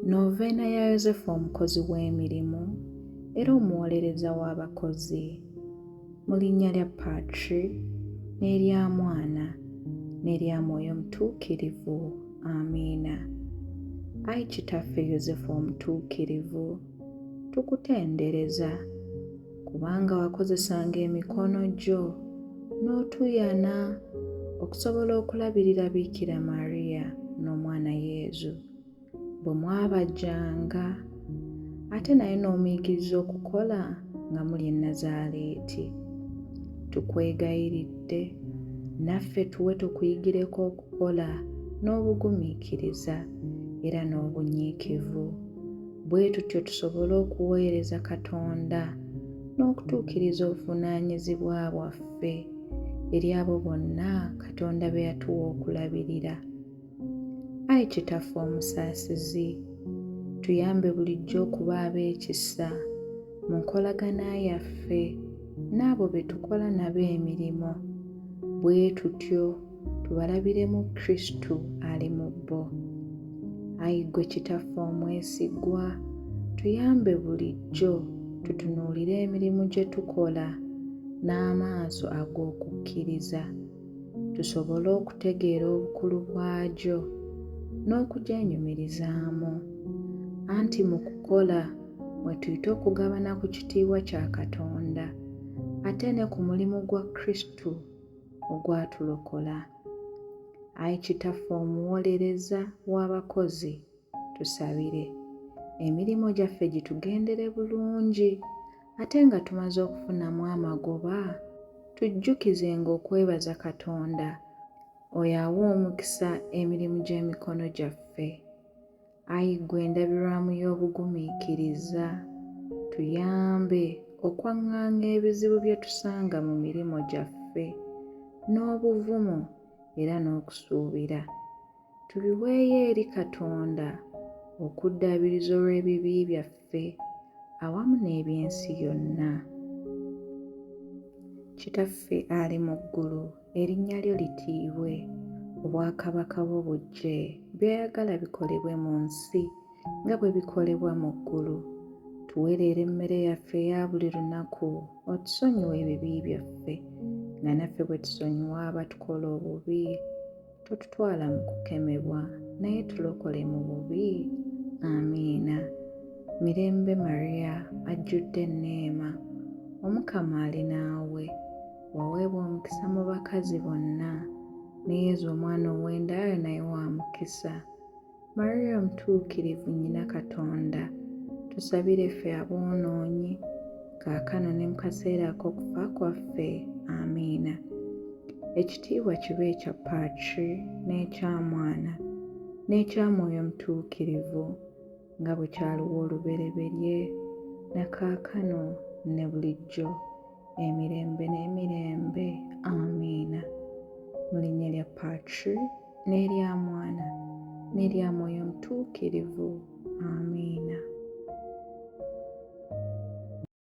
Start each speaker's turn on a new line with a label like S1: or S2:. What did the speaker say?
S1: Noveena ya Yozefu omukozi w'emirimu era omuwolereza w'abakozi. Mu linnya lya Patri, n'erya Mwana, n'erya Mwoyo Mutuukirivu. Amiina. Ayi Kitaffe Yozefu omutuukirivu, tukutendereza kubanga wakozesanga emikono gyo n'otuyana okusobola okulabirira Biikira Maria n'omwana Yezu bwe mwabajjanga ate naye n'omuyigiriza okukola nga muli e Nazaaleeti. Tukwegayiridde naffe tuwe tukuyigireko okukola n'obugumiikiriza era n'obunyiikivu. Bwe tutyo tusobole okuweereza Katonda n'okutuukiriza obuvunaanyizibwa bwaffe eri abo bonna Katonda be yatuwa okulabirira. Ayi Kitaffe omusaasizi, tuyambe bulijjo okuba ab'ekisa mu nkolagana yaffe n'abo be tukola nabo emirimu, bwe tutyo tubalabiremu Kristu ali mu bo. Ayi ggwe Kitaffe omwesigwa, tuyambe bulijjo tutunuulire emirimu gye tukola n'amaaso ag'okukkiriza, tusobole okutegeera obukulu bwagyo n'okugyenyumirizaamu. Anti mu kukola mwe tuyita okugabana ku kitiibwa kya Katonda ate ne ku mulimu gwa Kristu ogwatulokola. Ayi Kitaffe omuwolereza w'abakozi, tusabire. Emirimu gyaffe gitugendere bulungi ate nga tumaze okufunamu amagoba, tujjukizenga okwebaza Katonda oyo awa omukisa emirimu gy'emikono gyaffe. Ayi ggwe endabirwamu y'obugumiikiriza, tuyambe okwaŋŋanga ebizibu bye tusanga mu mirimu gyaffe n'obuvumu era n'okusuubira. Tubiweeyo eri Katonda okuddaabiriza olw'ebibi byaffe awamu n'eby'ensi yonna. Kitaffe ali mu ggulu, erinnya lyo litiibwe, obwakabaka bwo bujje, by'oyagala bikolebwe mu nsi nga bwe bikolebwa mu ggulu. Tuwe leero emmere yaffe eya buli lunaku, otusonyiwe ebibi byaffe, nga naffe bwe tusonyiwa abatukola obubi. Totutwala mu kukemebwa, naye tulokole mu bubi. Amiina. Mirembe Maria, ajjudde enneema, Omukama ali naawe. Waweebwa omukisa mu bakazi bonna, ne Yezu omwana ow'enda yo naye wa mukisa. Maria Omutuukirivu Nnyina Katonda, tusabire ffe aboonoonyi, kaakano ne mu kaseera ak'okufa kwaffe. Amiina. Ekitiibwa kibe ekya Patri, n'ekya Mwana, n'ekya Mwoyo Mutuukirivu, nga bwe kyaliwo olubereberye, na kaakano, ne bulijjo, emirembe n'emirembe. Amiina. Mu linnya lya Patri, n'erya Mwana, n'erya Mwoyo Mutuukirivu. Amiina.